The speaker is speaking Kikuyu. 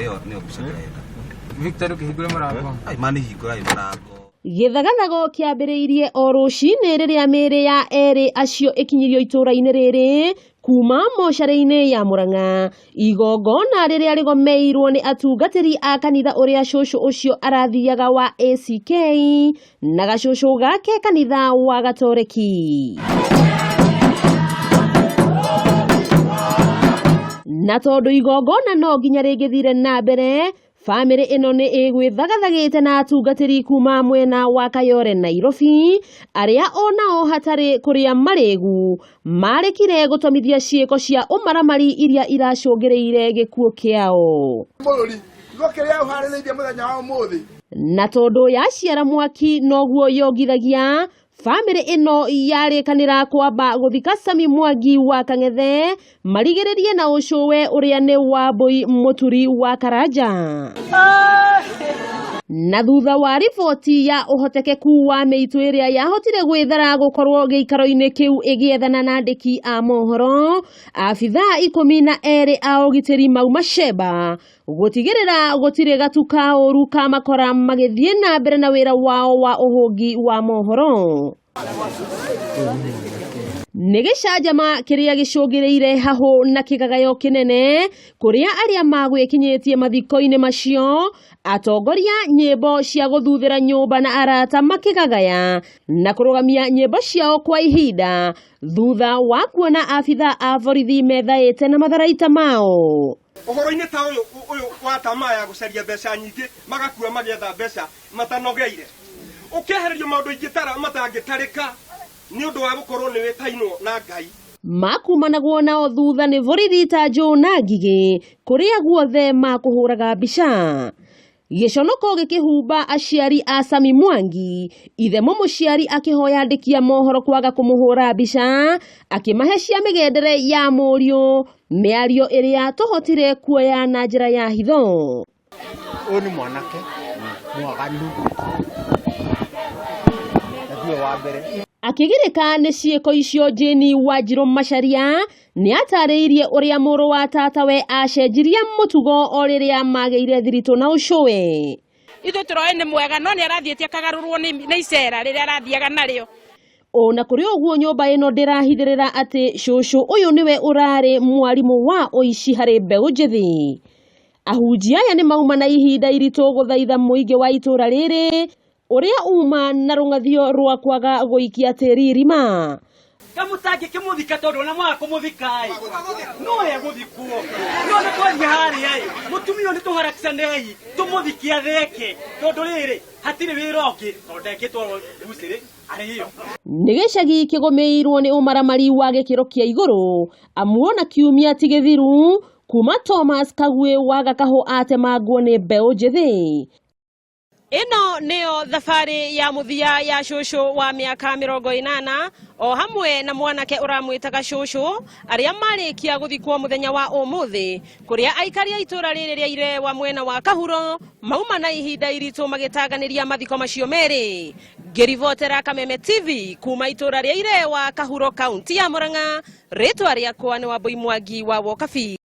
Ĩyo nĩyo mbica ndĩrenda. Victor ũkĩhingũre mũrango. Ai mani hingũrai mũrango. Gĩthagathago kĩambĩrĩirie o rũcinĩ rĩrĩa mĩĩrĩ ya erĩ acio ĩkinyirio itũũra-inĩ rĩrĩ kuma mocarĩ-inĩ ya Murang'a. Igongona rĩrĩa rĩgomeirwo nĩ atungatĩri a kanitha ũrĩa cũcũ ũcio arathiaga wa ACK na gacũcũ gake kanitha wa Gatoreki. Na tondũ igongona no nginya rĩngĩthire na mbere, bamĩrĩ ĩno nĩ ĩgwĩthagathagĩte na atungatĩri kuma mwena wa Kayole Nairobi, arĩa onao hatarĩ kũrĩa marĩgu marekire gũtomithia ciĩko cia ũmaramari iria iracũngĩrĩire gĩkuũ kĩao. Bũrũri kiugo kĩrĩa ũharĩrĩirie mũthenya wa ũmũthĩ. Na tondũ yaciara mwaki noguo yongithagia, bamĩrĩ ĩno yarĩkanĩra kwamba gũthika Sami Mwangi wa Kang'ethe marigĩrĩrie na ũcũwe ũrĩa nĩ Wambui Mũturi wa Karanja. Na thutha wa riboti ya ũhotekeku wa mĩitũ ĩrĩa yahotire gwĩthara gũkorwo gĩikaro-inĩ kĩu ĩgĩethana na andĩki a mohoro, abithaa 12 a ũgitĩri mauma Sheba gũtigĩrĩra gũtirĩ gatu ka ũru ka makora magĩthiĩ na mbere na wĩra wao wa ũhũngi wa mohoro. Nĩ gĩcanjama kĩrĩa gĩcũngĩrĩire hahũ na kĩgagayo kĩnene kũrĩa arĩa magwĩkinyĩtie mathiko-inĩ macio, atongoria nyĩmbo cia gũthuthĩra nyũmba na arata makĩgagaya na kũrũgamia nyĩmbo ciao kwa ihinda thutha wa kuona abithaa a borithi methaĩte na matharaita mao. Ũhoro-inĩ ta ũyũ ũyũ wa tamaa ya gũcaria mbeca nyingĩ, magakua magĩetha mbeca matanogeire, ũkehererio maũndũ ingĩ matangĩtarĩka nĩ ũndũ wa gũkorwo nĩ wĩtainwo na Ngai. Makumanagwo nao thutha nĩ borithi ta njũ na ngigĩ kũrĩa guothe makũhũraga mbica. Gĩconoko gĩkĩhumba aciari a Sami Mwangi, ithe mũmũciari akĩhoya andĩki a mohoro kwaga kũmũhũra mbica, akĩmahe cia mĩgendere ya mũriũ, mĩario ĩrĩa tũhotire kuoya na njĩra ya hitho. Ũyũ nĩ mwanake mwaganu na tiwe wa mbere. Akĩgirĩka nĩ ciĩko icio, Jane Wanjirũ Macharia nĩatarĩirie ũrĩa mũrũ wa tatawe acenjirie mũtugo o rĩrĩa magĩire thiritũ na ũcũwe. Ithuĩ tũroĩ nĩ mwega no nĩ arathiĩte akagarũrwo nĩ icera rĩrĩa arathiaga narĩo. Ona kũrĩ ũguo nyũmba ĩno ndĩrahithĩrĩra atĩ cũcũ ũyũ nĩwe ũrarĩ mwarimũ wa ũici harĩ mbeũ njĩthĩ. Ahunjia aya nĩ mauma na ihinda iritũ gũthaitha mũingĩ wa itũũra rĩrĩ ũrĩa uma na rũng'athio rwa kwaga gũikia tĩri irima. Kamũtangĩkĩmũthika tondũ ona mwaga kũmũthika-ĩ, no egũthikwo. No nĩ twathiĩ harĩa-ĩ, mũtumia ũyũ nĩ tũharakicanei tũmũthike atheke tondũ rĩrĩ hatirĩ wĩra ũngĩ tondũ ndekĩtwo mbucĩrĩ arĩo. Nĩ gĩcagi kĩgũmĩirwo nĩ ũmaramari wa gĩkĩro kĩa igũrũ amu ona kiumia ti gĩthiru kuma Thomas Kagwe wa Gakahũ atemangwo nĩ mbeũ njĩthĩ. Ĩno nĩyo thabarĩ ya mũthia ya cũcũ wa mĩaka 80 o hamwe na mwanake ũramwĩtaga cũcũ arĩa marĩkia gũthikwo mũthenya wa ũmũthĩ kũrĩa aikari a itũũra rĩrĩ rĩa Irewa mwena wa Kahuro mauma na ihinda iritũ magĩtanganĩria mathiko macio merĩ. Ngĩribotera Kameme TV kuma itũũra rĩa Irewa Kahuro kaunti ya Murang'a, rĩtwa rĩakwa nĩ Wambui Mwangi wa Wokabi.